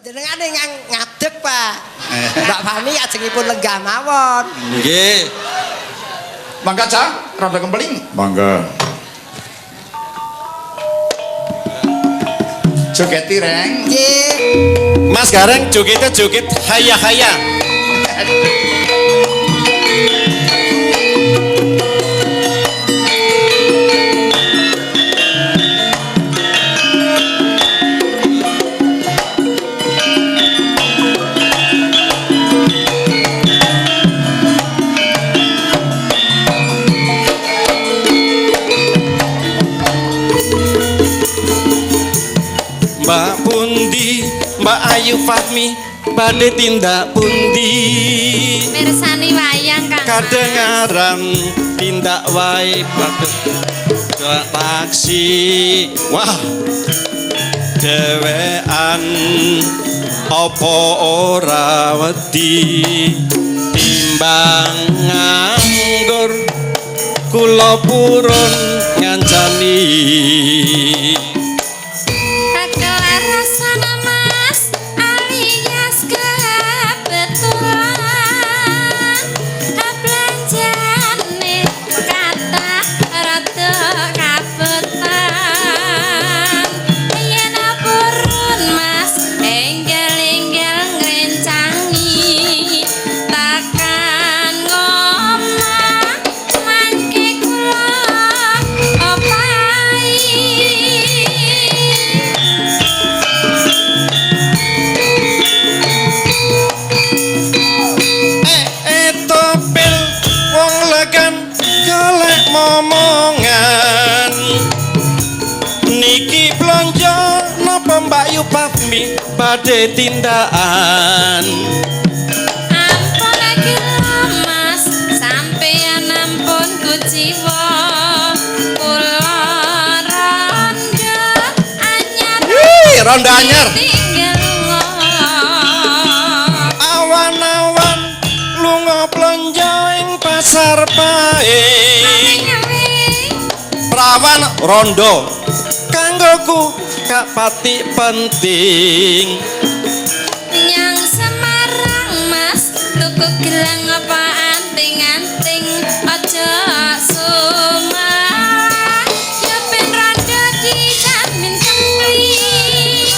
Jenengane ngadeg, Pak. Mbak Fani ajengipun lenggah mawon. Nggih. Mangga Cah, rada kempeling. Mangga. Jogeti Reng. Nggih. Mas Gareng jogete joget haya-haya. Mbak pundi, Mbak Ayu Fahmi badhe tindak pundi? Mirsani wayang Kang. Kadengaran tindak wae badhe taksi. Wah. Dhewean apa ora wedi timbang nganggur kula purun ngancani. Kelarasan Mas alias kebetulan belanjane kathah rada kabetan yen purun Mas enggal-enggal ngrencangi takkan ngomah mangke kula opahi. Topil wong legan golek momongan niki blonjo napa Mbak Yu Fahmi badhe tindakan? Ampun gila Mas, sampeyan ampun kuciwa. Kula rondo anyar. Wih, rondo anyar. Tinggal lunga. Awan-awan lunga blonjo ing pasar Paing. Prawan rondo kanggoku gak pati penting. Nyang Semarang Mas, tuku gelang apa anting-anting aja sumalang ya ben rondo dijamin kempling.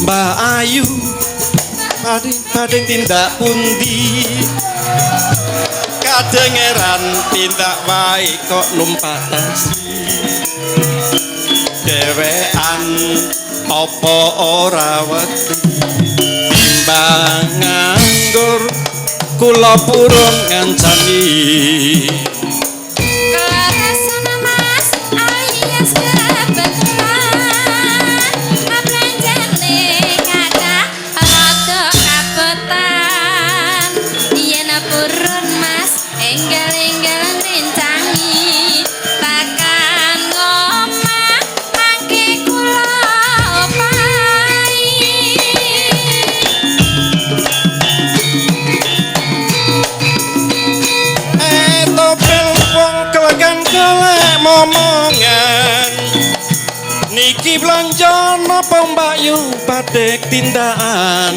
Mbak Ayu badhe tindak pundi? Kadengeran tindak wae kok numpak taksi. Dhewean apa ora wedi timbang nganggur kula purun ngancani. Kelarasan Mas alias kebetulan belanjane kathah rada kabetan yen purun Mas enggal-enggal ngrencangi takkan ngomah mangke kula opahi. Topel wong kelegan golek momongan niki blonjo napa Mbak Yu badhe tindakan?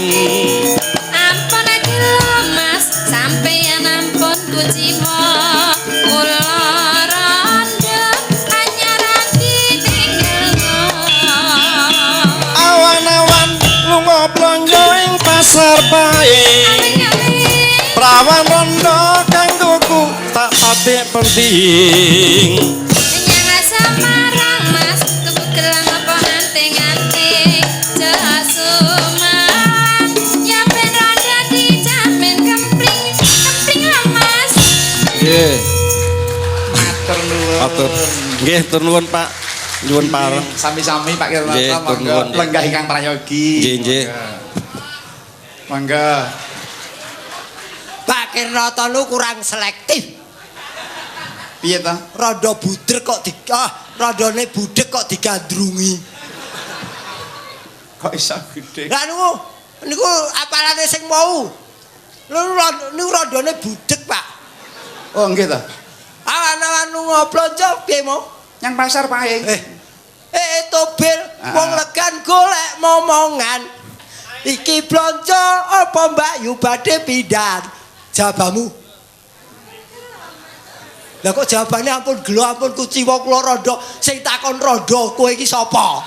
Ampun gila Mas, sampeyan ampun kuciwa. Kula rondo anyaran ditinggal. Awan-awan lunga blonjo ing pasar Paing. Prawan rondo kanggoku tak pati penting. Nyang Semarang Mas, tuku gelang apa anting-anting aja sumalang ya ben rondo dijamin kempling. Kempling lah Mas. Nggih. Matur nuwun. Matur. Nggih, tur nuwun Pak. Nyuwun pareng. Sami-sami Pak Kirnata Nggih, tur monggo nuwun. lenggah ingkang prayogi. Nggih, nggih. Monggo. Pak Kirnata nu kurang selektif. Piye ta? Rondo budrek kok di rondone budhek kok digandrungi. Kok iso gede? Lah niku niku apalane sing mau. Lho niku rondone budhek, Pak. Oh, nggih ta. Awan-awan ngoblonjo piye mau? Nyang pasar pae. Tobel wong legan golek momongan. Iki blonjo apa Mbak Yu badhe pindah? Jawabanmu. Lah kok jawabane ampun gelo ampun kuciwa kula rondo sing takon rondo kowe iki sapa?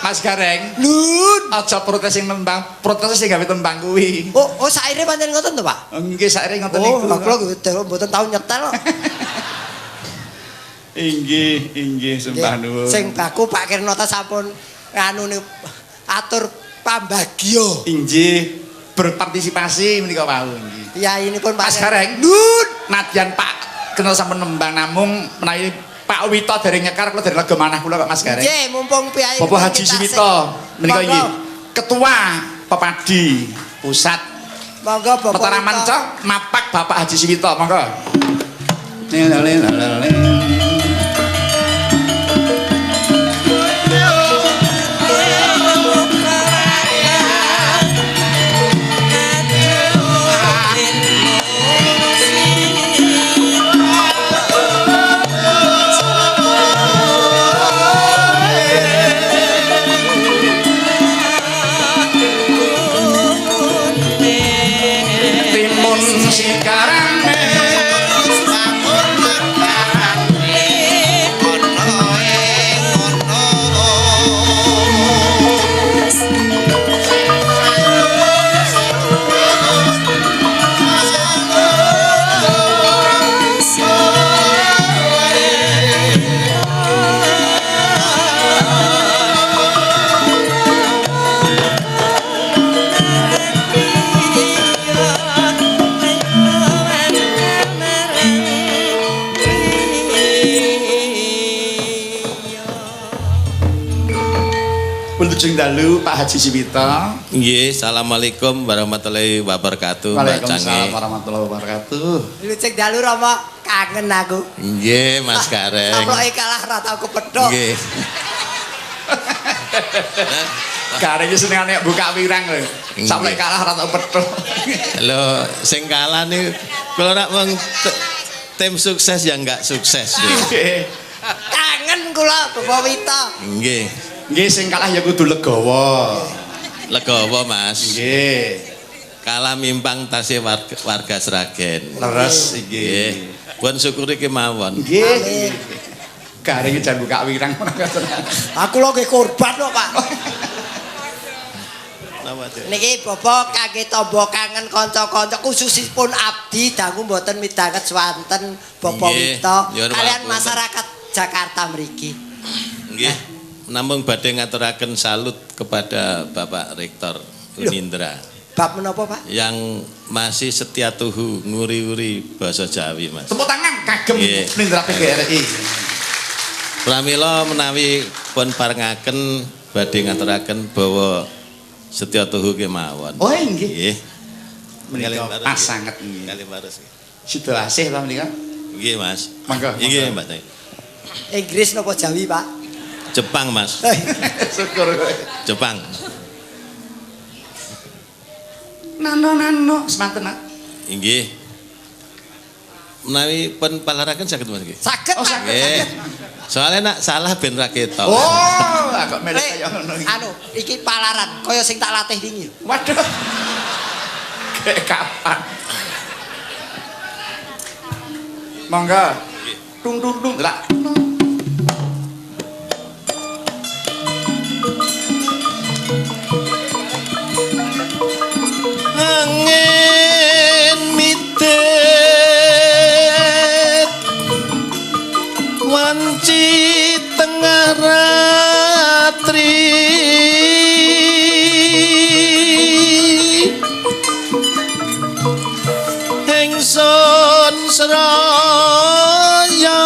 Mas Gareng, Nun. aja protes sing nembang, protes sing gawe tembang kuwi. Oh, oh saire pancen ngoten to, Pak? Nggih, saire ngoten Oh, niku. lha kula mboten tau nyetel kok. Inggih, inggih sembah nuwun. Sing baku Pak Kirnata sampun nganu niku atur pambagyo. Inggih berpartisipasi menika wau nggih. Piyayinipun Pak Mas Gareng. Nun. Nadyan Pak kenal sampun nembang namung menawi Pak Wito dereng nyekar kula dereng lega manah kula Pak Mas Gareng. Nggih, mumpung piyai Bapak Haji Suwito menika inggih Ketua Pepadi Pusat Monggo Bapak Mataraman Wito. Cok mapak Bapak Haji Suwito monggo. Timun sikarane Wilujeng dalu Pak Haji Suwito. Nggih, assalamualaikum warahmatullahi wabarakatuh, Mbak Waalaikumsalam Cange. warahmatullahi wabarakatuh. Wilujeng dalu Rama, kangen aku. Nggih, Mas Gareng. Saploke kalah ra tau kepethuk. Nggih. Gareng iki senengane buka wirang lho. Sampe kalah ora tau petuk. Lho, sing kalah nih kula nak wong tim sukses yang enggak sukses. Nggih. Kangen kula Bapak Wito. Nggih. Nggih sing kalah ya kudu legawa. Legawa, Mas. Nggih. Kalah mimpang tasih warga Sragen. Leres Nggih. nggih. Pun syukuri kemawon. Nggih. Gareng iki jan buka wirang. Aku lho nggih korban kok, Pak. Napa, Dek? Niki Bapak kangge tamba kangen kanca-kanca khususipun abdi dangu mboten midhanget swanten Bapak Nggih, Wito nyuwun kalian pangapunten. masyarakat Jakarta mriki. Nggih. Namung badhe ngaturaken salut kepada Bapak Rektor Unindra Bab menapa, Pak? yang masih setia tuhu nguri-uri basa Jawi, Mas. Tepuk tangan kagem Nggih. Nindra PGRI. Pramila menawi pun parengaken badhe ngaturaken bahwa setia tuhu kemawon. Oh nggih. Nggih. Menika pas sanget nggih. Kali baris. Sida asih ta menika? Nggih, Mas. Monggo, Nggih, monggo. Mbak. Teng. Inggris napa Jawi, Pak? Jepang, Mas. Syukur kowe. Jepang. Nano nano semanten nak. Nggih. Menawi pun palaraken saged Mas nggih. Saged, Oh, Pak. saged. Nggih. Soalnya nak salah ben ra ketok. Oh, kok melok Eh, kaya ngono iki. anu, iki palaran kaya sing tak latih wingi. Waduh. Kayak kapan? Monggo. Tung tung tung. Lah. Angin mitit wanci tengah ratri ingsun seraya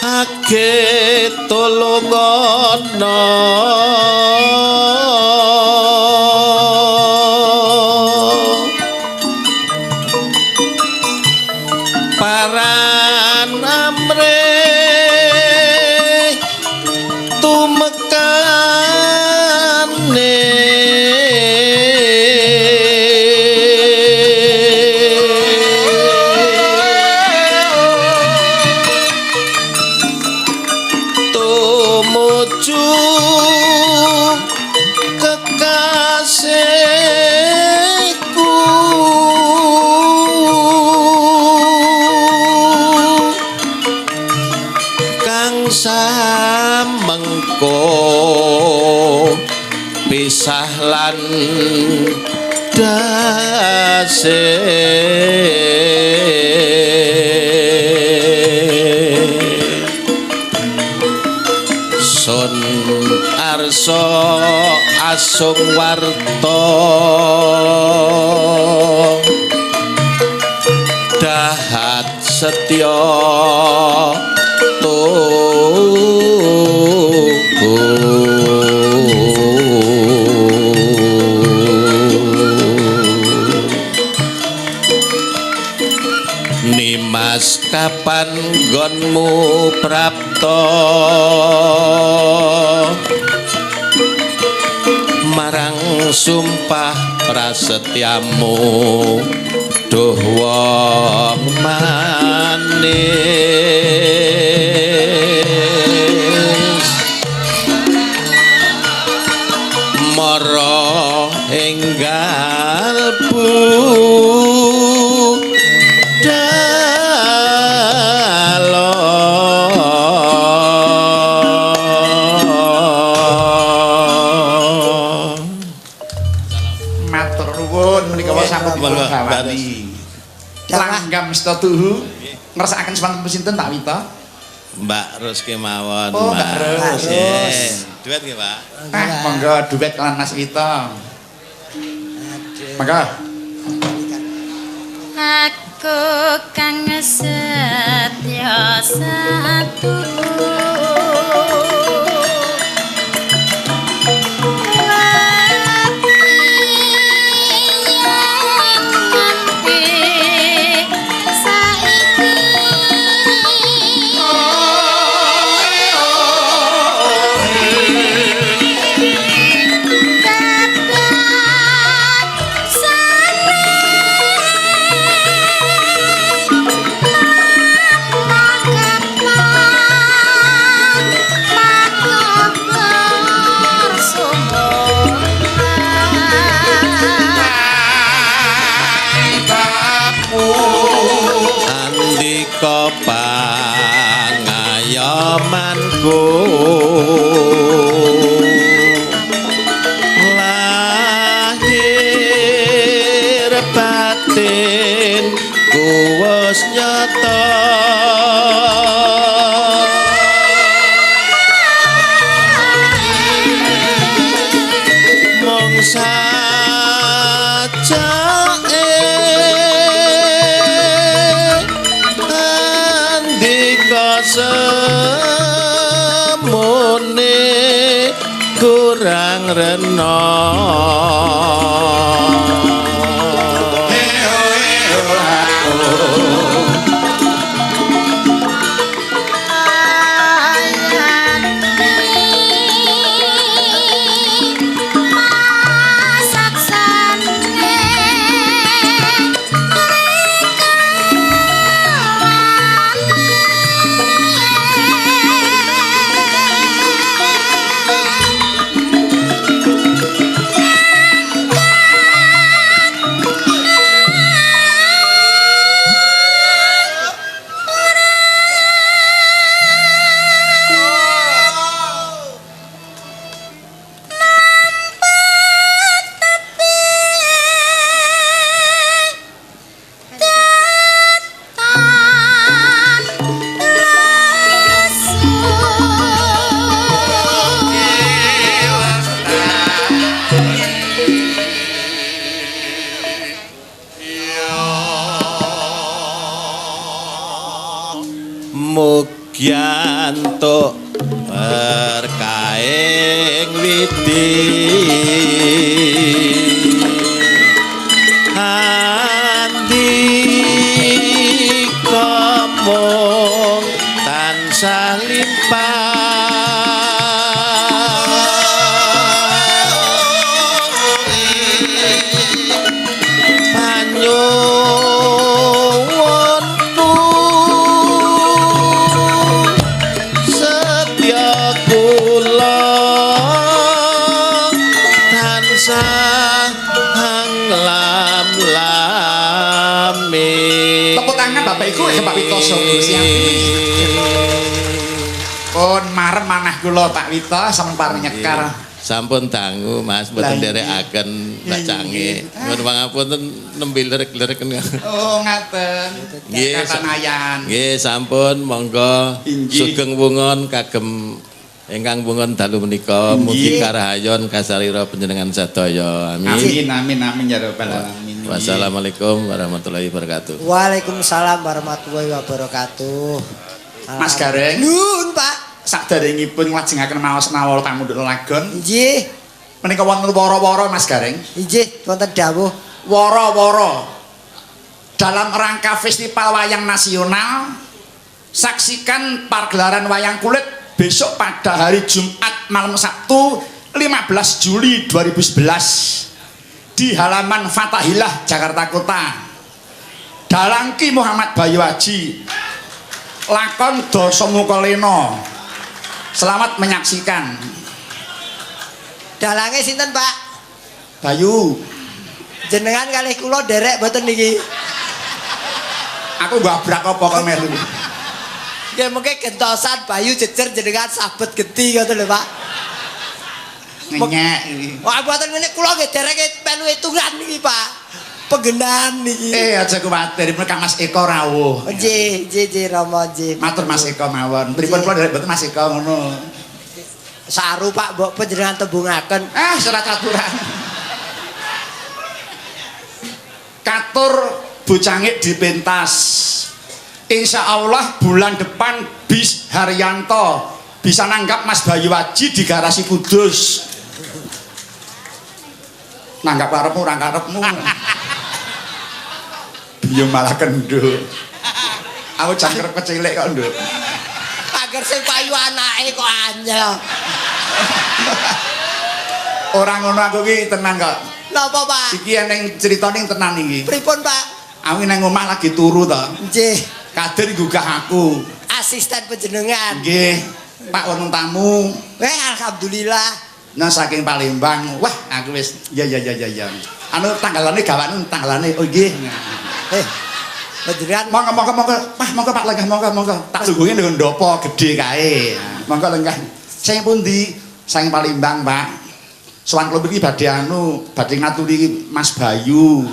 age tulungono Kandhase Sun arsa asung warta dahat setya tuhu. Nimas kapan nggonmu prapta marang sumpah prasetyamu duh wong manis mara enggal budalo. Matur nuwun menika wau sampun dipun gawani. Langgam statuhu ngersakaken semanten sinten Pak Wito? Mbak Rus kemawon. Oh, Mbak Rus. Duet nggih, Pak. Ah, monggo duet lan Mas Wito. Monggo. Aku kang setya satu Andika pangayomanku lahir batin ku wis nyata mung sajake andika semune kurang rena. Mugyantuk berkaing widi andika mung tansah limpah panyuwunku setya kula tansah anglam-lami. Tepuk tangan Bapak Iku Pak Wito Sugeng. Pun marem manah kula Pak Wito sampun paring nyekar. Sampun dangu Mas, mboten nderekaken Mbak Cange. Nyuwun pangapunten nembe lerek-lerek. Oh, ngaten. Nggih, Katanayan. Nggih, sampun monggo sugeng wungon kagem ingkang wungon dalu menika mugi karahayon kasarira panjenengan sadaya. Amin. Amin amin amin ya rabbal alamin. Wassalamualaikum warahmatullahi wabarakatuh. Waalaikumsalam warahmatullahi wabarakatuh. Mas Gareng. Nuwun, Pak. Sakderengipun nglajengaken maos nawala pamundhut lelagon. Nggih. Menika wonten wara-wara Mas Gareng. Nggih, wonten dawuh wara-wara. Dalam rangka Festival Wayang Nasional, saksikan pagelaran wayang kulit besok pada hari Jumat malam Sabtu 15 Juli 2011 di halaman Fatahillah Jakarta Kota. Dalang Ki Muhammad Bayu Aji, lakon Dasamuka Lena. Selamat menyaksikan. Dalange sinten, Pak? Bayu. Jenengan kalih kula nderek mboten niki. Aku gabrak apa kok melu. Nggih mengke gentosan Bayu jejer jenengan sabet geti ngoten lho, Pak. Ngenyek iki. Wah, mboten ngene kula nggih dereke melu hitungan niki, Pak. Penggenan niki. Aja kuwatir, menika Mas Eko rawuh. Nggih, nggih, nggih Rama nggih. Matur Mas Eko mawon. Pripun kula nderek mboten Mas Eko ngono. Saru Pak, mbok panjenengan tembungaken. Ah, surat aturan. Katur bocangik dipentas. Insya Allah bulan depan bis Haryanto bisa nanggap Mas Bayu Aji di garasi Kudus. Nanggap karepmu ora karepmu. Biyo malah kendho. Aku jangkrep kecilik kok, Nduk. Agar sing payu anake kok anyel. Ora ngono aku ki tenang kok. Napa, Pak? Iki eneng critane tenan iki. Pripun, Pak? Aku nang omah lagi turu to. Nggih. Kadir gugah aku. Asisten panjenengan. Nggih. Pak wonten tamu. Alhamdulillah. Nah saking Palembang. Wah, aku wis ya ya ya ya ya. Anu tanggalane gawane tanggalane. Oh nggih. Panjenengan monggo monggo monggo. Pak monggo Pak lenggah monggo monggo. Tak lungguhe ning ndopo gedhe kae. Monggo lenggah. Sing pundi? Saking Palembang, Pak. Sowan kula mriki badhe anu, badhe ngaturi Mas Bayu.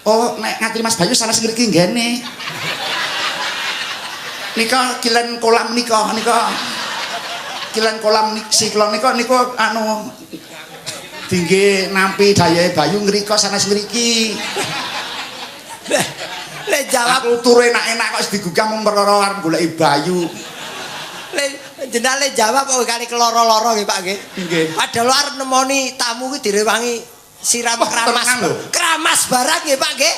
Oh, nek ngaturi Mas Bayu sanes ngriki nggene. Nika kilen kolam nika, nika. Kilen kolam siklon nika nika anu dingge nampi dayahe Bayu ngriko sanes ngriki. Lek jawab aku turu enak-enak kok digugah mung perkara arep goleki Bayu. Lek jenengan lek jawab kok kali keloro-loro nggih Pak nggih. Nggih. Padahal arep nemoni tamu kuwi direwangi siram keramas. Keramas barang nggih Pak nggih.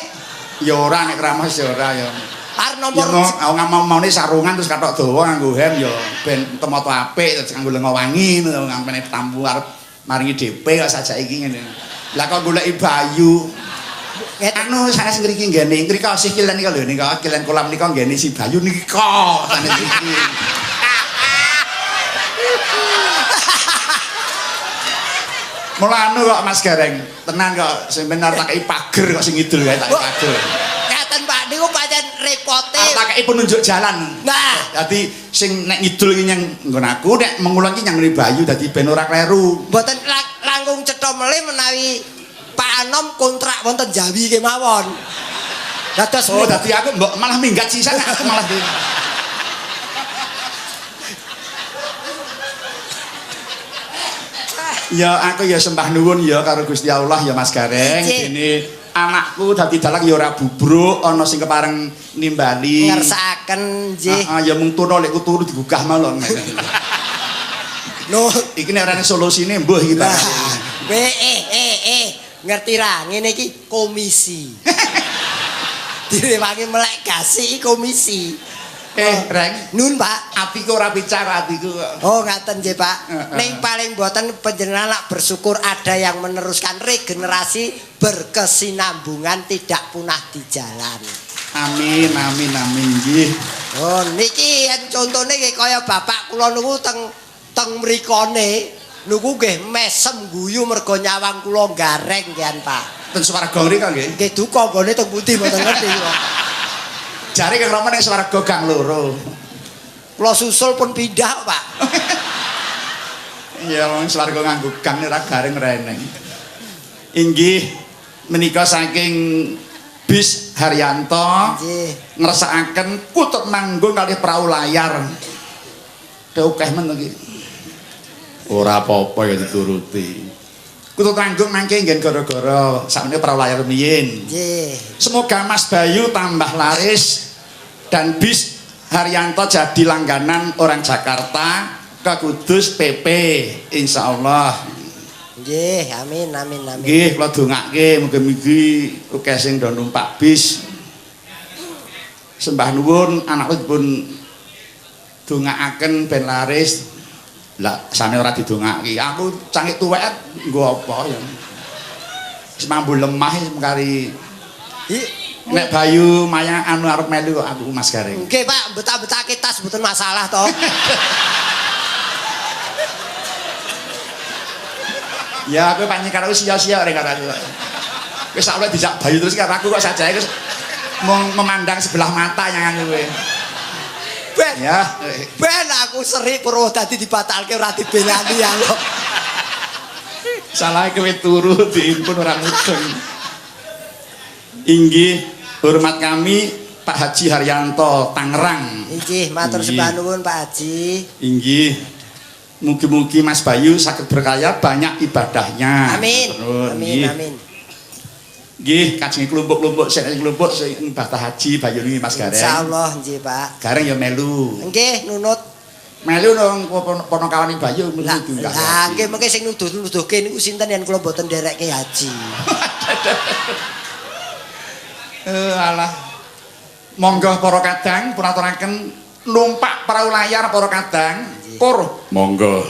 Ya ora nek keramas ya ora ya. Arep nomor ya aku maune sarungan terus kathok dawa nganggo hem ya ben temoto apik terus nganggo lenga wangi ngono ngampene tamu arep maringi DP kok sajak iki ngene. Lah kok goleki Bayu. Anu sanes ngriki nggene, ngriko sih kilen nika lho nika kilen kolam nika nggene si Bayu nika sanes iki. Mula anu kok Mas Gareng, tenan kok sing bener tak kei pager kok sing ngidul kae tak kei pager. Ngaten Pak niku pancen repote. Tak kei penunjuk jalan. Nah, dadi sing nek ngidul iki nyang nggon aku, nek mengulon iki nyang Bayu dadi ben ora kleru. Mboten langkung cetha melih menawi Pak Anom kontrak wonten Jawi kemawon. Dados oh dadi aku mbok malah minggat sisan aku malah di. Ya aku ya sembah nuwun ya karo Gusti Allah ya Mas Gareng. Dene anakku dadi dalang ya ora bubruk, ana sing kepareng nimbali. Ngersakaken nggih. Heeh ya mung turu lek turu digugah mau lho. Lho iki nek ora ana solusine mbuh iki ta. We ngerti ra ngene iki komisi. Direwangi melek gasi komisi. Reng. Nun Pak, atiku ora picak atiku. Oh ngaten nggih Pak. Ning paling mboten panjenengan lak bersyukur ada yang meneruskan regenerasi berkesinambungan tidak punah di jalan. Amin amin amin nggih. Oh niki yen contone nggih kaya bapak kula niku teng teng mrikone niku nggih mesem guyu mergo nyawang kula gareng nggih Pak. Ten swarga mriko nggih. Nggih duka nggone teng pundi mboten ngerti kula. Jare Kang Rama ning swarga gang loro. Kula susul pun pindah, Pak. Iya wong swarga nganggo gang ora garing reneng. Inggih menika saking bis Haryanto Nggih. ngersakaken kutut manggung kalih prau layar. Akeh men iki. Ora apa-apa ya dituruti. Kutut manggung mangke nggen gara-gara sakmene prau layar rumiyin. Nggih. Semoga Mas Bayu tambah laris dan bis Haryanto jadi langganan orang Jakarta ke Kudus PP insyaallah. Nggih, amin amin amin. Nggih, kula dongake mugi-mugi akeh sing do numpak bis. Sembah nuwun anak dipun dongaaken ben laris. Lah sane ora didongake. Aku cangik tuwek nggo apa ya. Wis mambu lemah wis mengkari. Nek Bayu Maya anu arep melu kok aku Mas Gareng. Nggih, Pak, betak-betake tas mboten masalah to. Ya aku pancen karo sia-sia rek karo aku. Wis sak dijak Bayu terus karo aku kok sajae wis mung memandang sebelah mata yang aku kowe. Ben. Ya. Ben aku seri Purwodadi dibatalke ora dibelani aku. Salah kowe turu diimpun ora mudeng. Inggih, hormat kami Pak Haji Haryanto Tangerang. Inggih, matur sembah nuwun Pak Haji. Inggih. Mugi-mugi Mas Bayu saged berkarya banyak ibadahnya. Amin. Amin amin. Nggih, kajenge klumpuk-klumpuk sing klumpuk sing ibadah haji Bayu niki Mas Gareng. Insyaallah nggih, Pak. Gareng ya melu. Nggih, nunut. Melu nang ponokawane Bayu mesti diunggah. Lah nggih mengke sing nuduh-nuduhke niku sinten yen kula mboten nderekke haji. Alah. Monggo para kadang pun aturaken numpak prau layar para kadang. Kur monggo.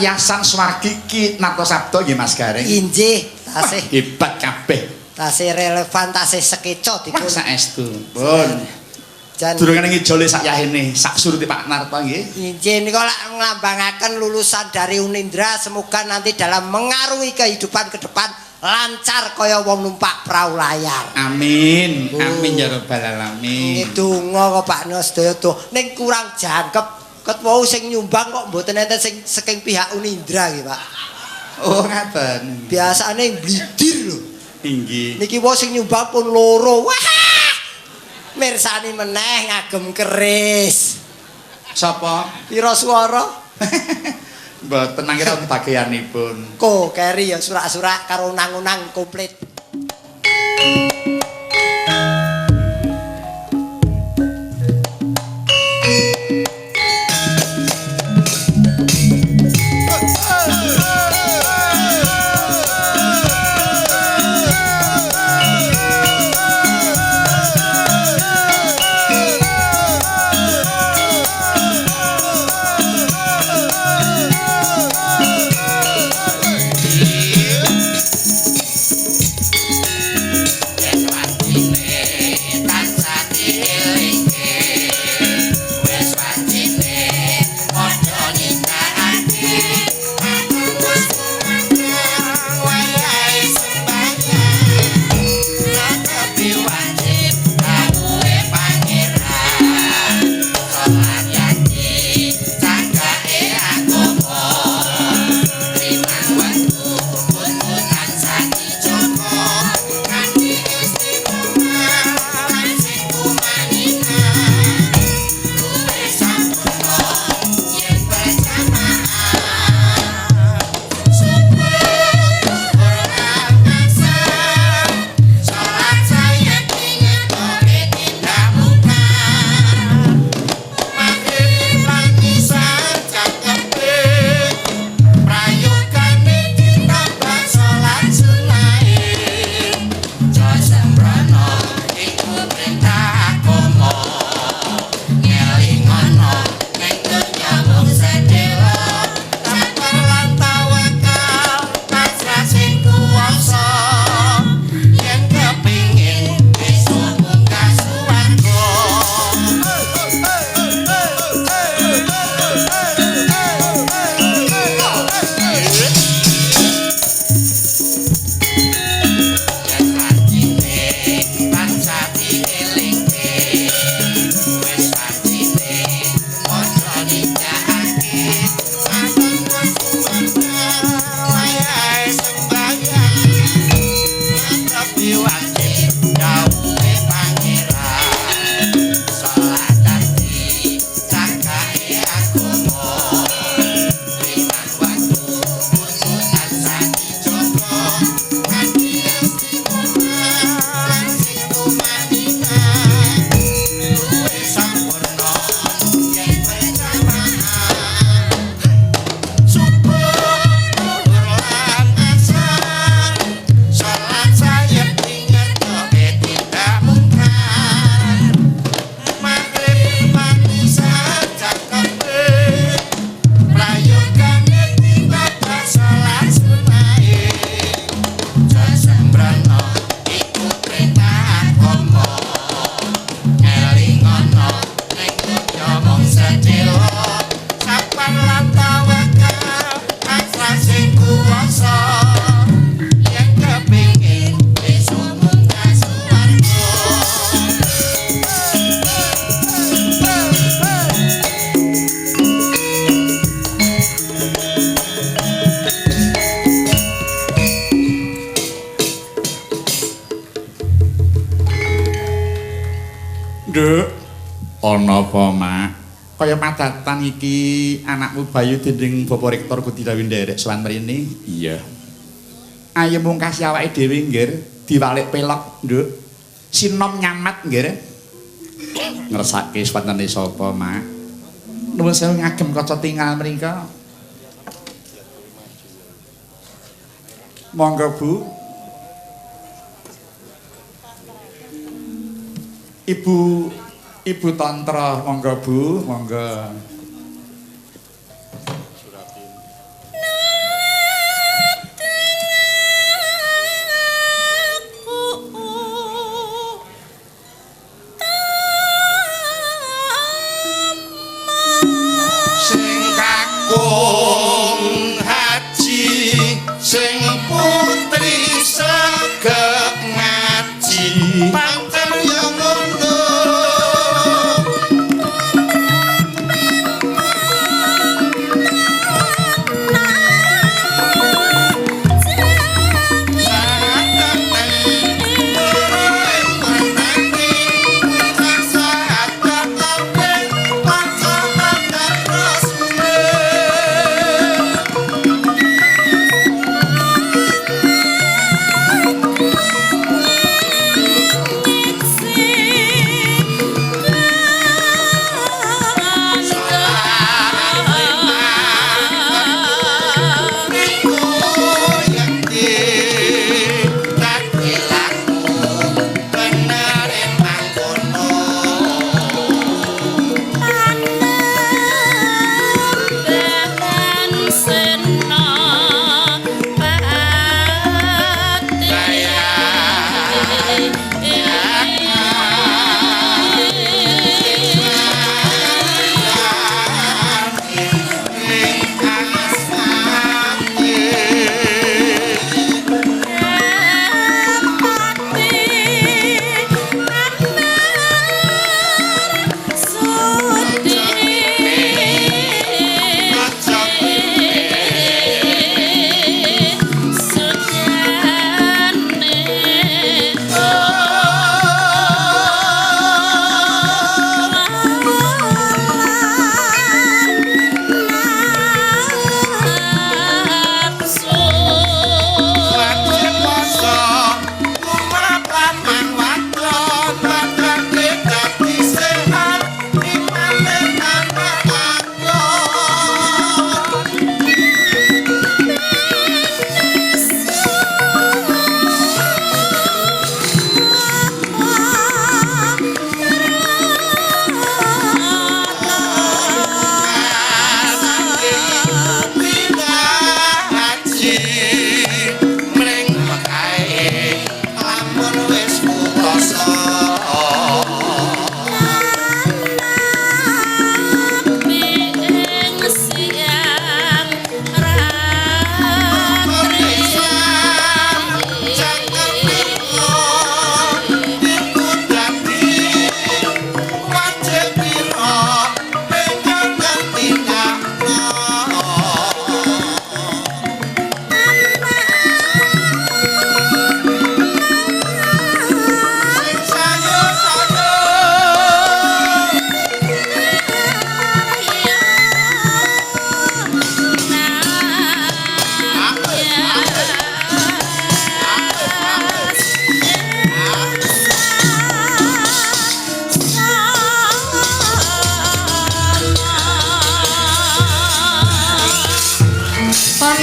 Yasan Swargi Ki Nartosabdo nggih Mas Gareng. Inggih, tasih hebat kabeh. Tasih relevan, tasih sekeca dipun. Saestu. Pun. Jan. Durung ngijole sak yahene, sak surute Pak Narto nggih. Injih nika lak nglambangaken lulusan dari Unindra, semoga nanti dalam mengarungi kehidupan ke depan lancar kaya wong numpak perahu layar. Amin. Amin ya rabbal alamin. Nggih donga kok Pak No sedaya do. Ning kurang jangkep. Ket wau sing nyumbang kok mboten enten sing saking pihak Unindra nggih, Pak. Oh, ngaten. Biasane blidir lho. Inggih. Niki wau sing nyumbang pun loro. Wah. Mirsani meneh ngagem keris. Sapa? Pira swara? Mboten mangke wonten bagianipun. Ko keri ya surak-surak karo unang-unang komplit. Nduk, ana apa, Mak? Kaya padatan iki anakmu Bayu dinding Bapak Rektor kudu didhawuhi nderek sowan mrene. Iya. Ayo mungkasi awake dhewe nggir, diwalik pelok, Nduk. Sinom nyamat nggir. Ngersake swantene sapa, Mak? Nuwun sewu ngagem kaca tingal mrika. Monggo, Bu. Ibu Tantra, monggo Bu, monggo. Kakung haji sing putri sregep ngaji pancen ya ngono.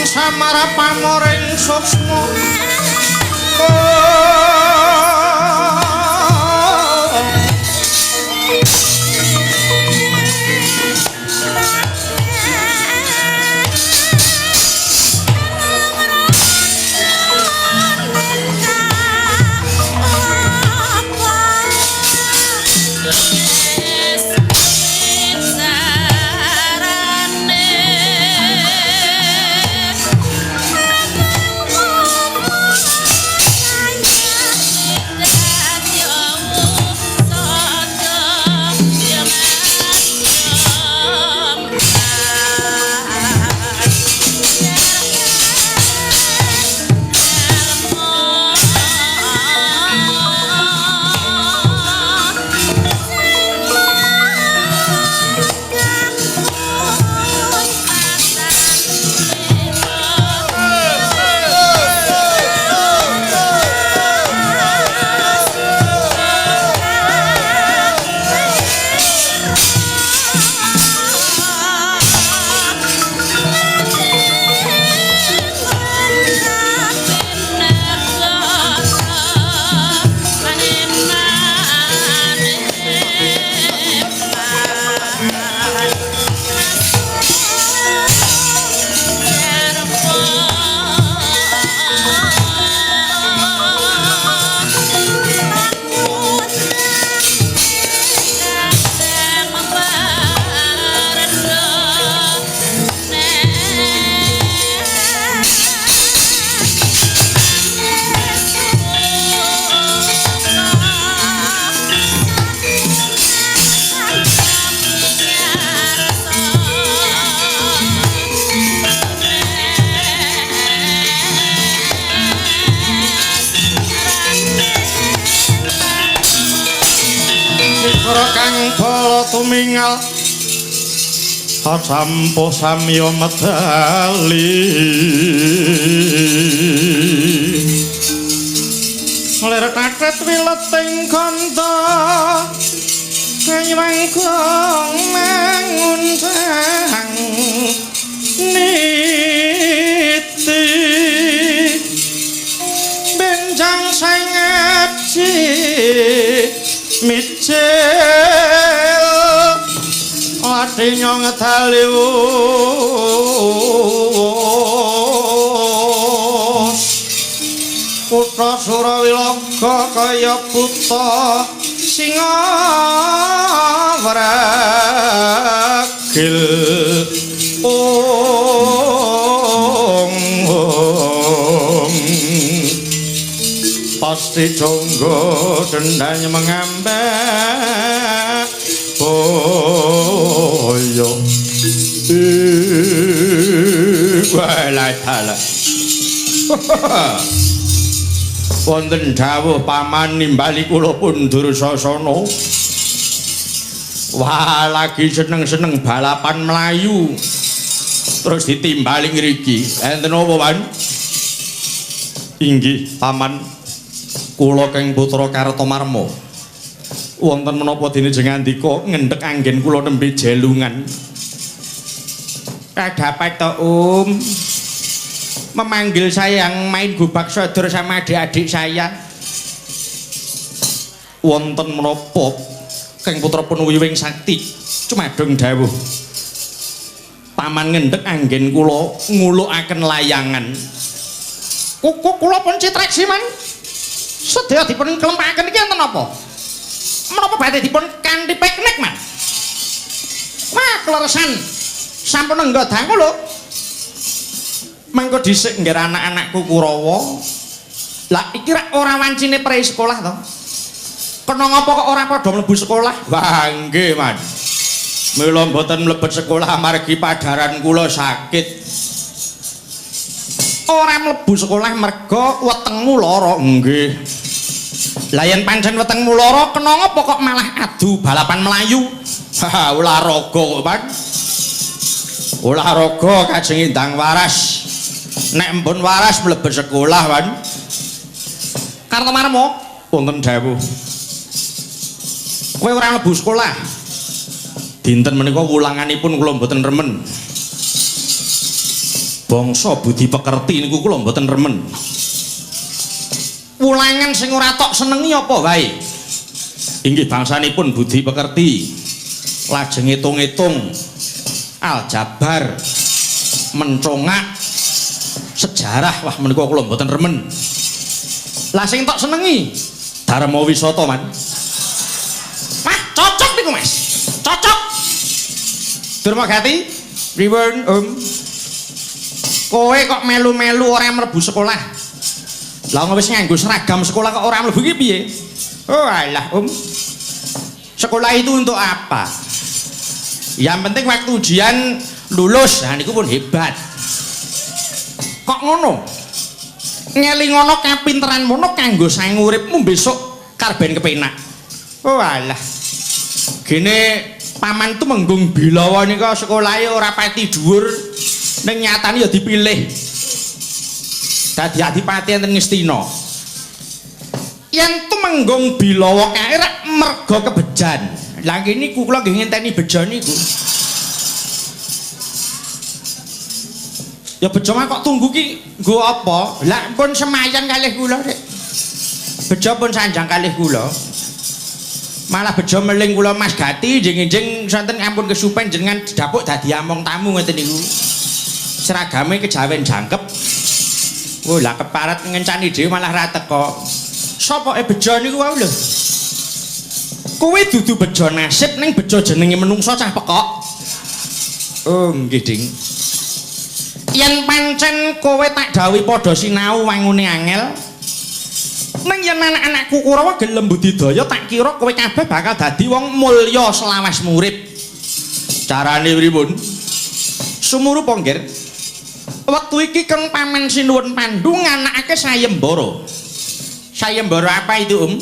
Samarapamoring suksma. Sarane. bala tumingal sampuh samya medali lir katet wileting ganda kaywangkong mangundang niti benjang sang aji micil ati nyong daliwus kutha Surawilaga kaya buta singa wragil ong pasti jonggo dendanya mengambek boyo walah dalah. Wonten dawuh paman nimbali kula pun Dursasana. Wah, lagi seneng-seneng balapan mlayu. Terus ditimbali ngriki. Enten apa, Pan? Inggih, paman. Kula keng putra Kartomarma. Wonten menapa dene jengandika ngendhek anggen kula nembe jelungan. Ada apa to, Om? Memanggil saya yang main gobak sodor sama adik-adik saya. Wonten menapa keng putra Punuyuwing Sakti cumadung dawuh. Paman ngendhek anggen kula ngulukaken layangan. Kuku kula pun citreksi, Man. Sedaya dipun klempakaken iki enten apa? Menapa badhe dipun kanthi piknik, Man? Wah, kleresan. Sampun engga dangu lho. Mangko dhisik ngger anak-anakku Kurawa. Lah iki rak ora wancine prei sekolah to. Kena ngapa kok ora padha mlebu sekolah? Wah, nggih, Man. Mila mboten mlebet sekolah amargi padaran kula sakit. Ora mlebu sekolah merga wetengmu lara. Nggih. Lah yen pancen wetengmu lara, kena ngapa kok malah adu balapan mlayu? Haha, olahraga kok, Pan. Olahraga kajeng ndang waras. Nek mpun waras mlebet sekolah, Pan. Kartomarma, wonten dawuh. Kowe ora mlebu sekolah. Dinten menika wulanganipun kula mboten remen. Bangsa budi pekerti niku kula mboten remen. Wulangan sing ora tok senengi apa wae? Inggih bangsanipun budi pekerti. Lajeng ngitung-ngitung, aljabar, mencongak, sejarah, wah menika kula mboten remen. Lah sing tok senengi Dharma Wisata, Man. Wah, cocok niku, Mas. Cocok. Durmagati, pripun, Om? Kowe kok melu-melu ora mlebu sekolah? Lah wis nganggo seragam sekolah kok ora mlebu iki piye? Oh alah, Om. Sekolah itu untuk apa? Yang penting waktu ujian lulus, nah niku pun hebat. Kok ngono? Ngelingono kapinteran mono kanggo sangu uripmu besok karben kepenak. Oh alah. Gene paman Tumenggung Bilawa nika sekolahe ora pati dhuwur, ning nyatane ya dipilih dadi adipati enten Ngastina. Yen Tumenggung Bilawa kae rak merga kebejan. Lah kene kula nggih ngenteni bejo niku. Ya bejo mah kok tunggu ki nggo apa? Lah pun semayan kalih kula rek. Bejo pun sanjang kalih kula. Malah bejo meling kula Mas Gati njing-njing sonten ampun kesupen jenengan didapuk dadi among tamu ngoten niku. Seragame kejawen jangkep. Oh lah keparat ngencani dhewe malah ra teko. Sapa bejo niku wae lho. Kuwi dudu bejo nasib ning bejo jenenge menungsa cah pekok. Oh nggih, Ding. Yen pancen kowe tak dawuhi padha sinau wangune angel. Ning yen anak-anakku Kurawa gelem budidaya tak kira kowe kabeh bakal dadi wong mulya selawas murid. Carane pripun? Sumurupa, Nggir. Wektu iki Kang Paman Sinuwun Pandu nganakake sayembara. Sayembara apa itu, Om?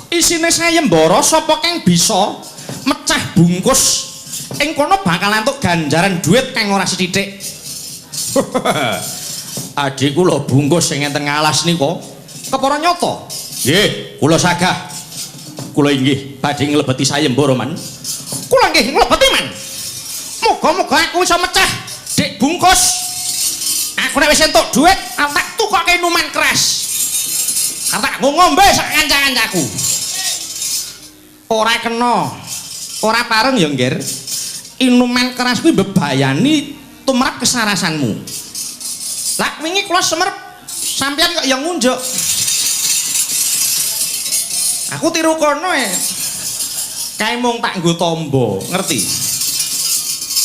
Isine sayembara sapa kang bisa mecah bungkus ing kono bakal entuk ganjaran duit kang ora sithik. Adhi kula bungkus sing enten ngalas nika kepara nyata. Nggih, kula sagah. Kula inggih badhe nglebeti sayembara, Man. Kula nggih nglebeti, Man. Muga-muga aku iso mecah dik bungkus. Aku nek wis entuk dhuwit, tak tukoke minuman keras. Tak ngombe sak kanca-kancaku. Ora kena. Ora pareng ya, Ngger. Inuman keras kuwi mbebayani tumrap kesarasanmu. Lah wingi kula semerep sampeyan kok ya ngunjuk. Aku tiru kono e. Kae mung tak nggo tombo, ngerti?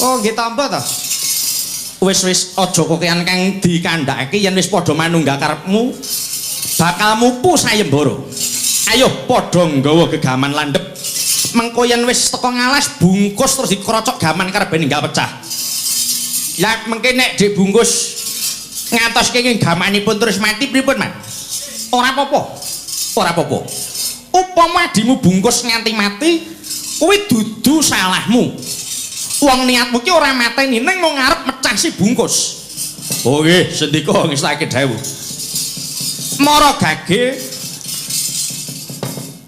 Oh, nggih tombo to. Wis-wis aja kokean kang dikandhakake yen wis padha manunggal karepmu bakal mupu sayembara. Ayo padha nggawa gegaman landhep. Mengko yen wis teko ngalas bungkus terus dikrocok gaman karep ben ninggal pecah. Lah mengke nek dibungkus ngantos kenging gamanipun terus mati pripun, Man? Ora apa-apa. Ora apa-apa. Upama adimu bungkus nganti mati kuwi dudu salahmu. Wong niatmu ki ora mateni ning mung arep mecah si bungkus. Oh nggih, sendika ngestake dawuh. Mara gage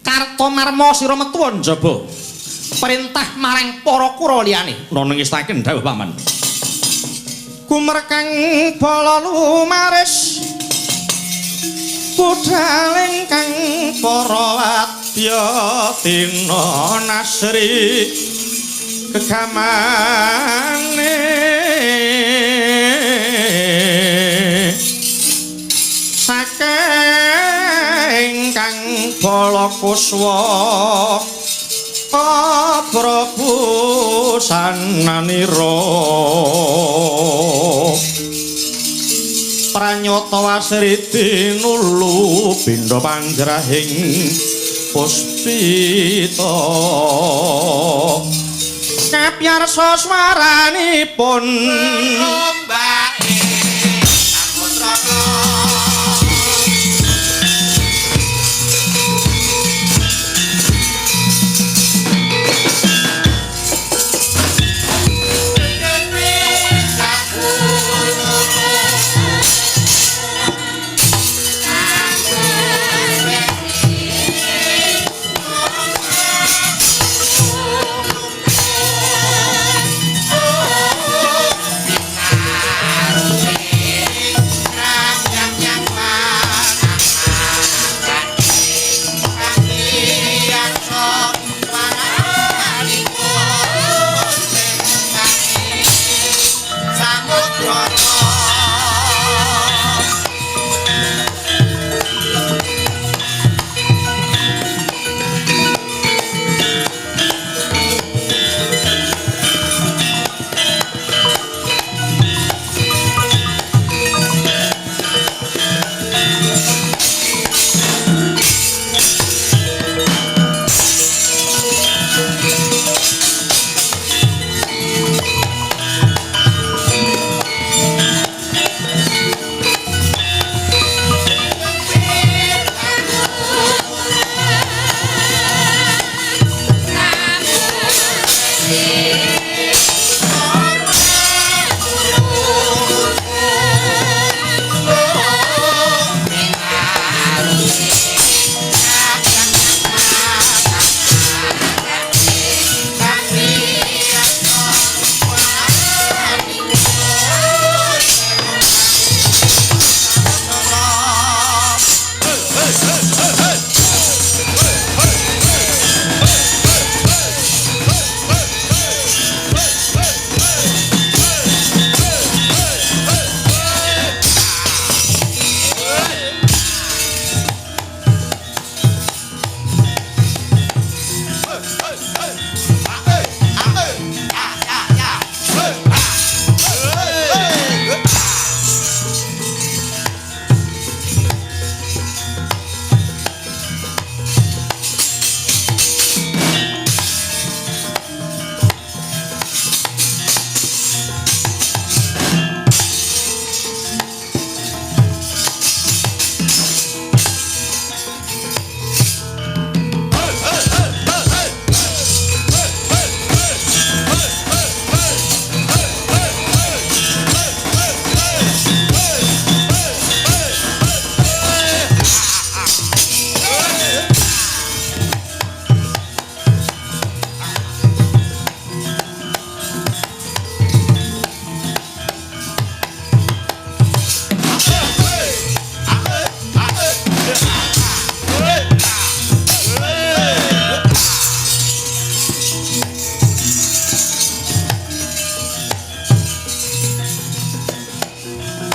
Kartomarma sira metu njaba. Perintah marang para kura liyane. Ana ngestake dawuh paman. Kumerkang bala lumaris budal ingkang para wadya dina nasri kegamane saking kang bala kuswa Prabu sananira pranyata wasri tinulu bindha panjrahing puspita kapyarsa swaranipun ombake samudrana.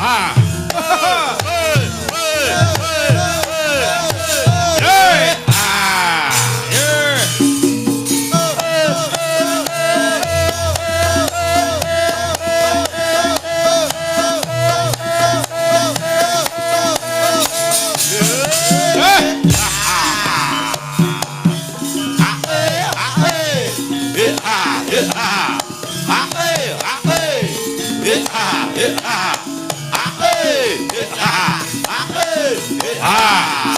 Ah. Hey. Ah.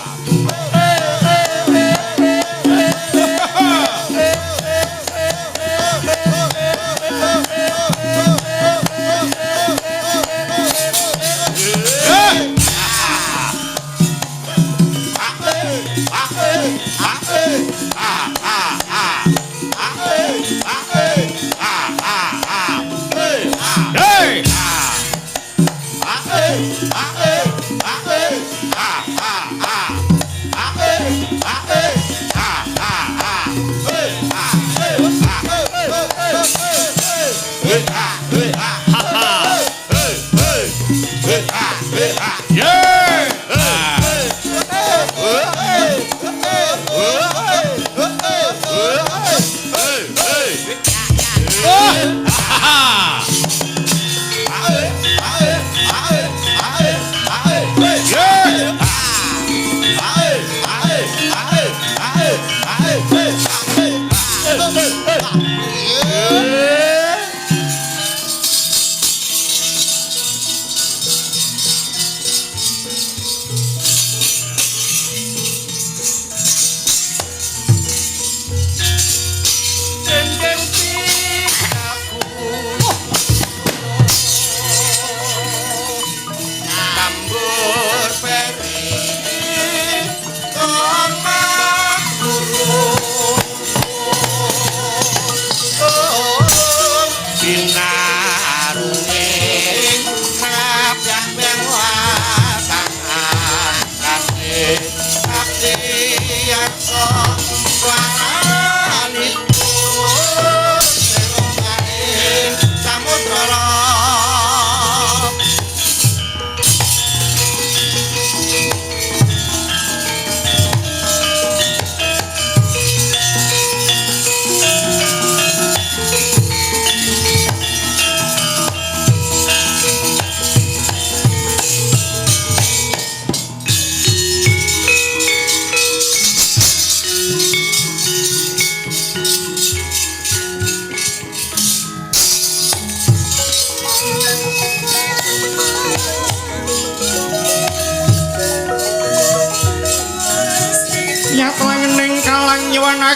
Yeah. Hey!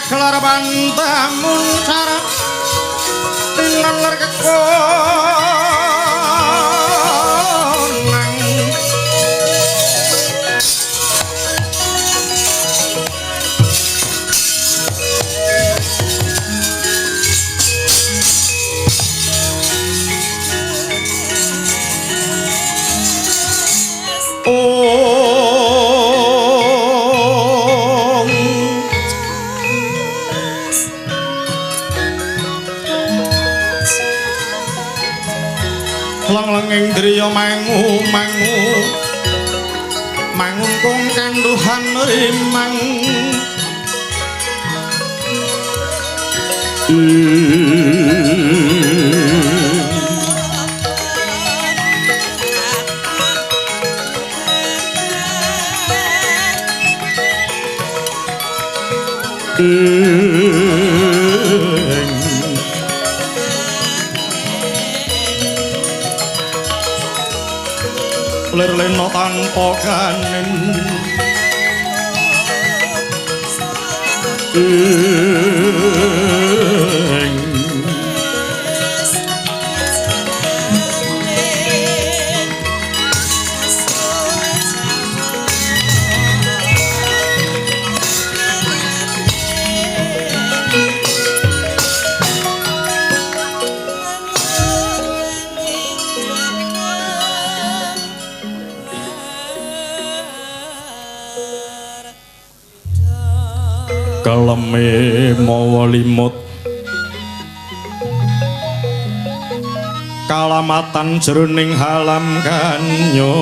Kelar bantamun cara tinan ler kekonang Lang-langing driya mangu mangu mangungkung kanduhan rimang Lir lena tanpa kanin Keleme mawa limut Kalamatan jroning halam kanyut.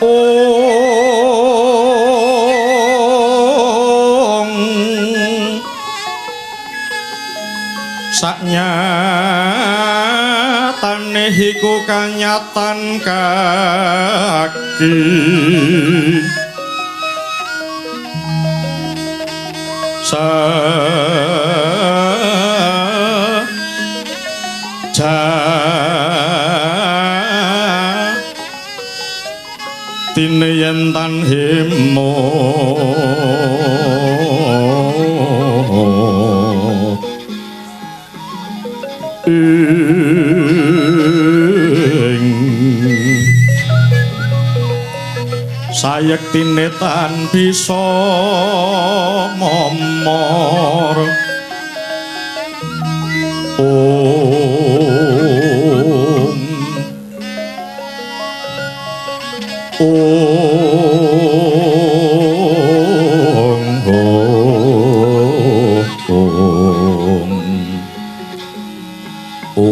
Ong saknyatane iku kanyatan kaki sa ja tine yen tan himo ing sayektine tan bisa momor. Om Om Om Om.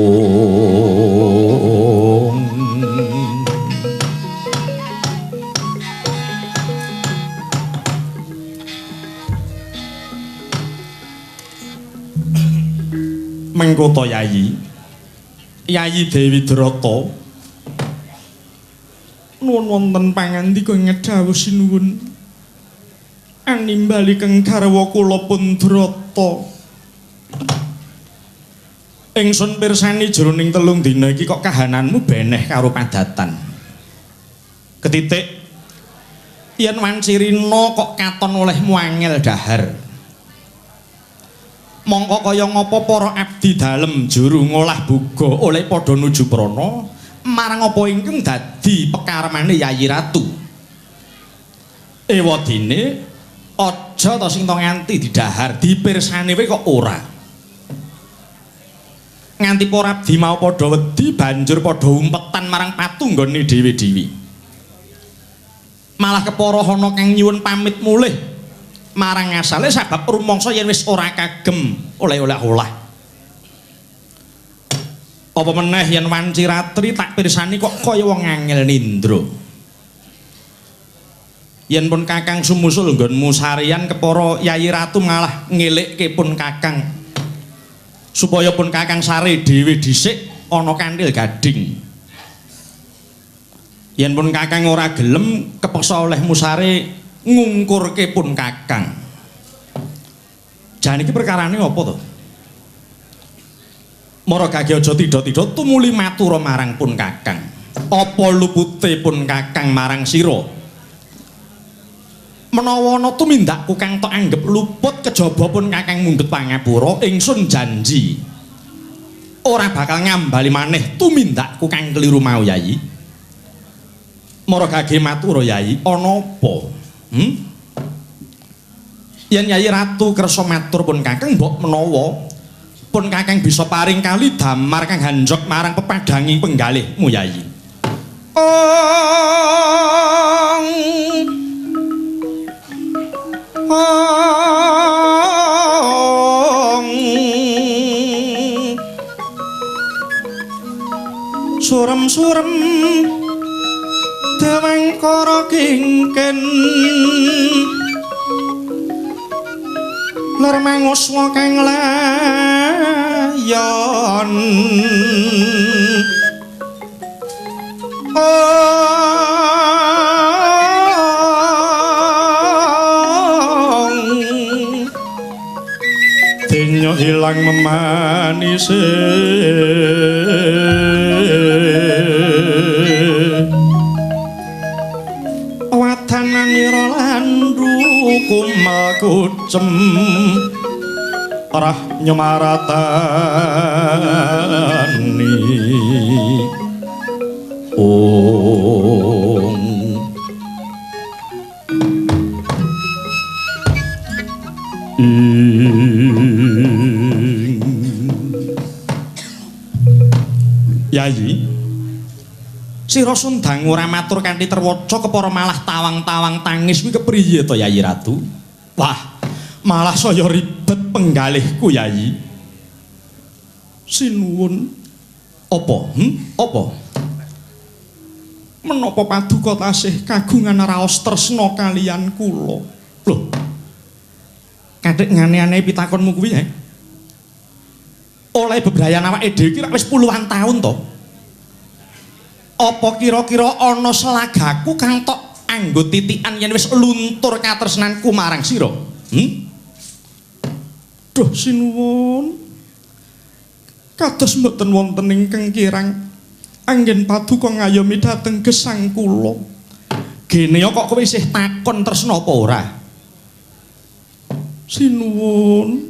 Mengko to Yayi, Yayi Dewi Drata nuwun wonten pangandika ngedhawuh sinuwun animbali keng garwa kula pun Drata. Ingsun pirsani jroning 3 dina iki kok kahananmu beneh karo padatan. Ketitik yen wancirina kok katon olehmu angel dahar. Mongko kaya ngapa para abdi dalem juru ngolah buga oleh padha nuju prana marang apa ingkang dadi pekarmane Yayi Ratu. Ewadene aja ta sing to nganti didahar dipirsani wae kok ora. Nganti para abdi mau padha wedi banjur padha umpetan marang patunggone dhewe-dhewe. Malah kepara ana kang nyuwun pamit mulih marang asale sabab rumangsa yen wis ora kagem oleh-oleh olah. Apa meneh yen wanci ratri tak pirsani kok kaya wong angel nindra. Yen pun kakang sumusul nggonmu sarian kepara Yayi Ratu malah ngelikke pun kakang supaya pun kakang sare dhewe dhisik ana kanthil gading. Yen pun kakang ora gelem kepeksa olehmu sare ngungkurke pun kakang. Jan iki perkarane apa to? Mara gage aja tidha-tidha tumuli matura marang pun kakang. Apa lupute pun kakang marang sira? Menawa ana tumindakku kang tok anggep luput kejaba pun kakang mundhut pangapura, ingsun janji ora bakal ngambali maneh tumindakku kang keliru mau Yayi. Mara gage matura Yayi, ana apa? Yen Yayi Ratu kersa matur pun kakang mbok menawa pun kakang bisa paring kali damar kang hanjok marang pepadhanging penggalihmu Yayi. Ong Ong surem-surem dewangkara kingken ler manguswa kang layon. Ong denyo ilang memanise wadananira lan kumel kucem rah nyemaratani. Ong ing Yayi sira sundang ora matur kanthi terwaca kepara malah tawang-tawang tangis kuwi kepriye to Yayi Ratu? Wah, Malah saya ribet penggalihku, Yayi. Sinuwun. Apa? Apa? Menapa paduka tasih kagungan raos tresna kaliyan kula? Lho. Kathik ngane-ane pitakonmu kuwi, ya. Oleh bebrayan awake dhewe iki wis puluhan taun to. Apa kira-kira ana selagaku kang tok anggo titikan yen wis luntur katresnanku marang sira? Duh sinuwun. Kados mboten wonten ingkang kirang anggen paduka ngayomi dhateng gesang kula. Gene kok kowe isih takon tresna apa ora? Sinuwun.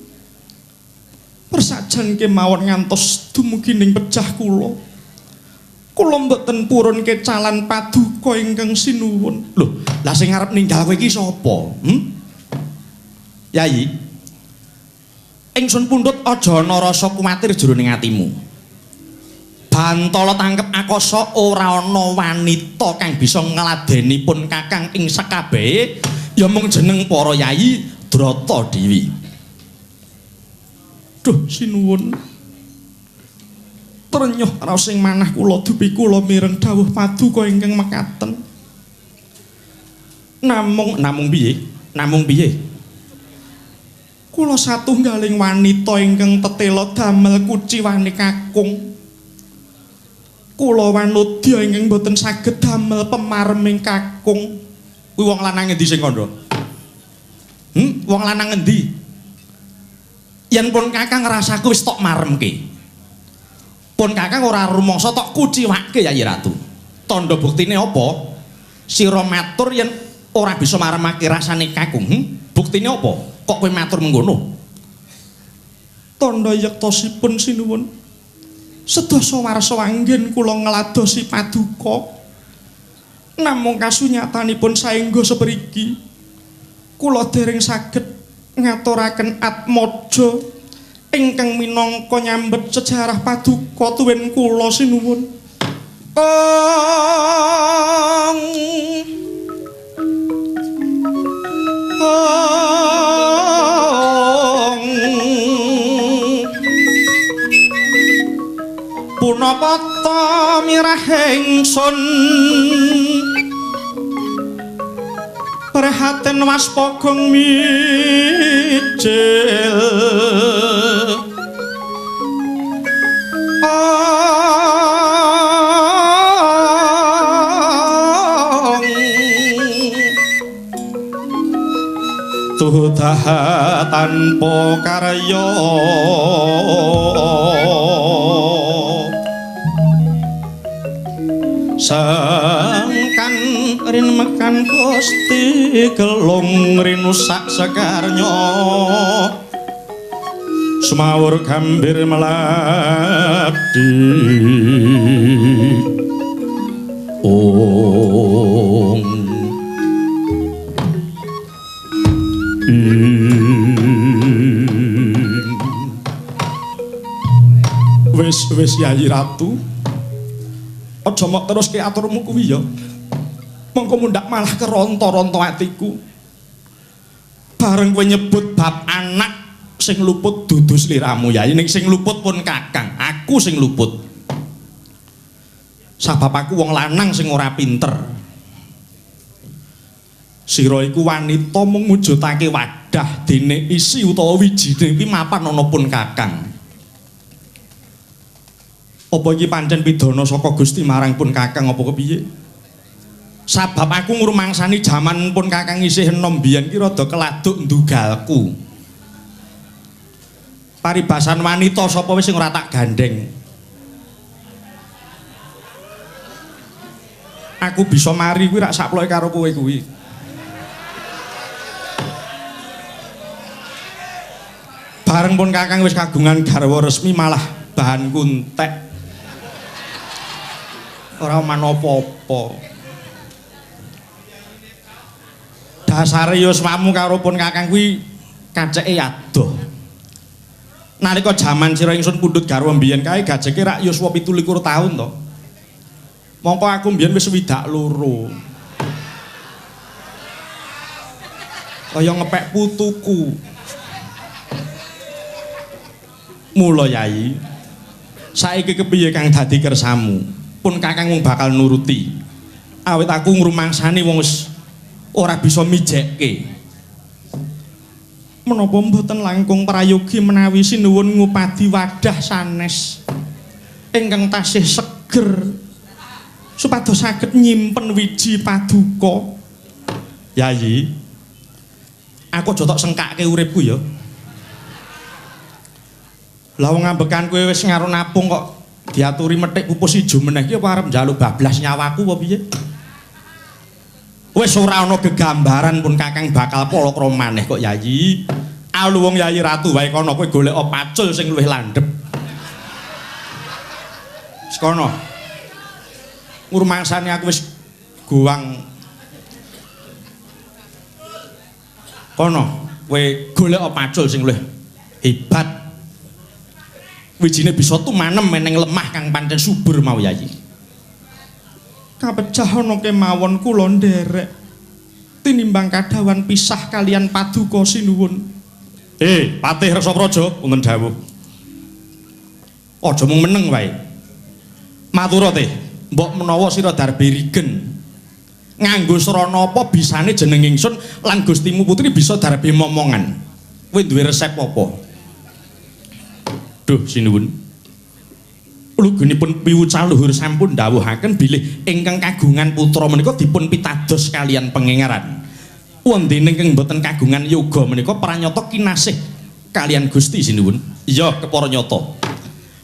Persajan kemawon ngantos dumugi ning pejah kula. Kula mboten purun kecalan paduka ingkang sinuwun. Lho, lah sing arep ninggal kowe iki sapa? Yayi. Ingsun pundhut aja ana rasa kuwatir jroning atimu. Bantala tangkep akasa ora ana wanita kang bisa ngladeni pun kakang ing sekabehe ya mung jeneng para yayi Drata Dewi. Duh sinuwun. Trenyuh raos ing manah kula dupi kula mireng dawuh paduka ingkang mekaten. Namung piye? Namung piye? Kula satunggaling wanita ingkang tetela damel kuciwane kakung. Kula wanodya ingkang boten saged damel pemareming kakung. Kuwi wong lanang endi sing kandha? Wong lanang endi? Yen pun kakang rasaku wis tok maremke. Pun kakang ora rumangsa tok kuciwake Yayi Ratu. Tandha buktine apa? Sira matur yen ora bisa maremake rasane kakung. Buktine apa? Kok kowe matur mengkono? Tandha yektosipun sinuwun. Sedasa warsa anggen kula ngladosi paduka. Namung kasunyatanipun saengga sepriki kula dereng saged ngaturaken atmaja ingkang minangka nyambet sejarah paduka tuwin kula sinuwun. Kong punapa ta mirah ingsun prihatin waspagong mijil tudah tanpa karya sengkan rin mekan Gusti gelung rinusak sekarnya sumawur gambir melati ong wis wis Yayi Ratu aja mok teruske aturmu kuwi ya. Mongko mundhak malah keronto-ronto atiku. Bareng kowe nyebut bab anak sing luput dudu sliramu Yayi, ning sing luput pun kakang, aku sing luput. Sabab aku wong lanang sing ora pinter. Sira iku wanita mung mujudake wadah dene isi utawa wijine kuwi mapan ana pun kakang. Apa iki pancen pidana saka Gusti marang pun kakang apa kepiye? Sabab aku ngrumangsani jaman pun kakang isih enom biyen ki rada keladuk ndugalku. Paribasan wanita sapa wis sing ora tak gandeng. Aku bisa mari kuwi rak saploke karo kowe kuwi. Bareng pun kakang wis kagungan garwa resmi malah bahan kuntek. Ora manopo-opo. Dasare yuswamu karo pun kakang kuwi kaceke adoh. Nalika jaman sira ingsun pundhut garwa mbiyen kae gajeke rak yuswa 27 taun to. Mongko aku mbiyen wis 62. Kaya ngepek putuku. Mula Yai, saiki kepiye kang dadi kersamu? Pun Kakang mung bakal nuruti. Awit aku ngrumangsani wong wis ora bisa mijekke. Menapa mboten langkung prayogi menawi sinuwun ngupadi wadah sanes ingkang tasih seger supados saged nyimpen wiji paduka. Yayi, aku aja tok sengkake uripku ya. Lah wong ambekan kowe wis ngaruh napung kok diaturi methik pupus ijo meneh iki apa arep njaluk bablas nyawaku apa piye? Wis ora ana gegambaran pun Kakang bakal palakrama maneh kok Yayi. Alu wong Yayi Ratu wae kono kowe golek pacul sing luwih landhep. Wis kono. Ngrumangsani aku wis guwang. Kono kowe golek pacul sing luwih hebat. Wijine bisa tumanem meneng lemah kang pancen subur mau Yayi. Kapecah ana kemawon kula nderek tinimbang kadhawan pisah kalian paduka sinuwun. Patih Reksapraja wonten dawuh. Aja mung meneng wae. Matura teh, mbok menawa sira darbe rigen. Nganggo srana apa bisane jeneng ingsun lan Gustimu putri bisa darbe momongan. Kowe duwe resep apa? Duh sinuwun. Lugunipun piwucal luhur sampun dawuhaken bilih ingkang kagungan putra menika dipun pitados kalian pengengaran. Wondene ingkang boten kagungan yoga menika pranyata kinasih kalian Gusti sinuwun. Iya kepara nyata.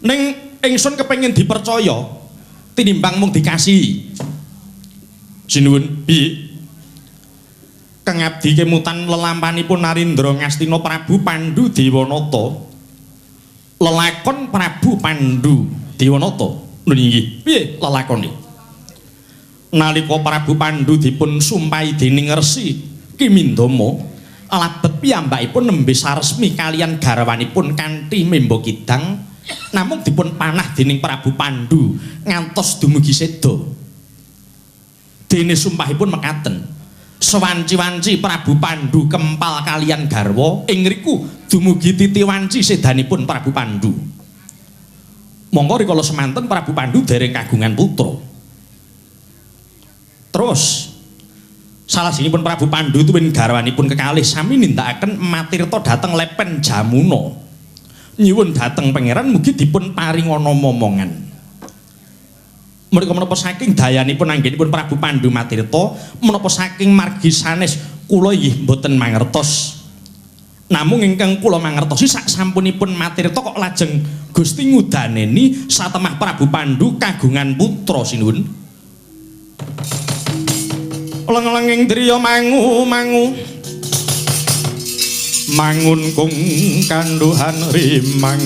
Ning ingsun kepengin dipercaya tinimbang mung dikasihi. Sinuwun, piye? Kang abdi kemutan lelampanipun Narendra Ngastina Prabu Pandu Dewanata. Lelakon Prabu Pandu Dewanata. Nun inggih, piye lelakone? Nalika Prabu Pandu dipun sumpahi dening Resi Kimindama, labet piyambakipun nembe saresmi kalian garwanipun kanthi memba kidang, namung dipun panah dening Prabu Pandu ngantos dumugi seda. Dene sumpahipun mekaten. Sewanci-wanci Prabu Pandu kempal kalian garwa ing ngriku dumugi titi wanci sedanipun Prabu Pandu. Mongko rikala semanten Prabu Pandu dereng kagungan putra. Terus salajengipun Prabu Pandu tuwin garwanipun kekalih sami nindakaken matirta dhateng lepen Jamuna. Nyuwun dhateng pangeran mugi dipun paringana momongan. Menika menapa saking dayanipun anggenipun Prabu Pandu matirta, menapa saking margi sanes kula inggih mboten mangertos. Namung ingkang kula mangertosi sak sampunipun matirta kok lajeng Gusti ngudaneni satemah Prabu Pandu kagungan putra sinuwun. Leng-lenging driya mangu-mangu mangun kung kanduhan rimang.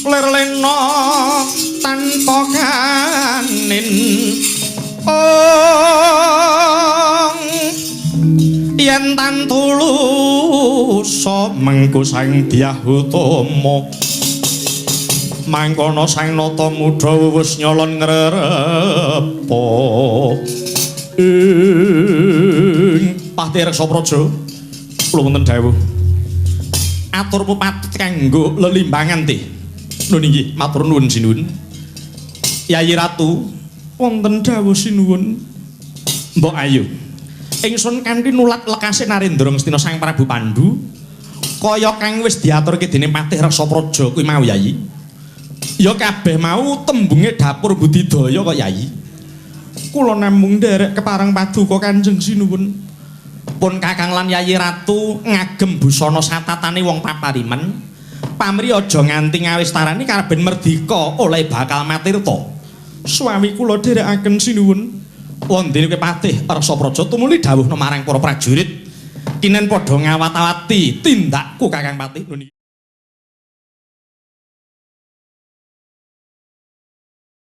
Lerlena tanpa kanin ong yen tan tulusa mengku Sang Dyah Utama mangkono Sang Nata Mudha wus nyolon ngrerepa ing Patih Reksapraja. Kula wonten dawuh atur pepatut kanggo lelimbangan teh. Nun inggih, matur nuwun sinuwun. Yayi Ratu, wonten dawuh sinuwun. Mbok ayo. Ingsun kanthi nulat lekase Narendra Ngastina Sang Prabu Pandu kaya kang wis diaturke dening Patih Reksapraja kuwi mau Yayi. Ya kabeh mau tembunge dapur budidaya kok Yayi. Kula namung nderek kepareng paduka Kanjeng Sinuwun. Pun Kakang lan Yayi Ratu ngagem busana satatane wong paparimen. Pamri aja nganti ngawistarani karben merdika oleh bakal matirta. Suami kula dherekaken sinuwun. Wondene kowe Patih Reksapraja tumuli dawuhna marang para prajurit. Kinen padha ngawat-awati tindakku Kakang Patih.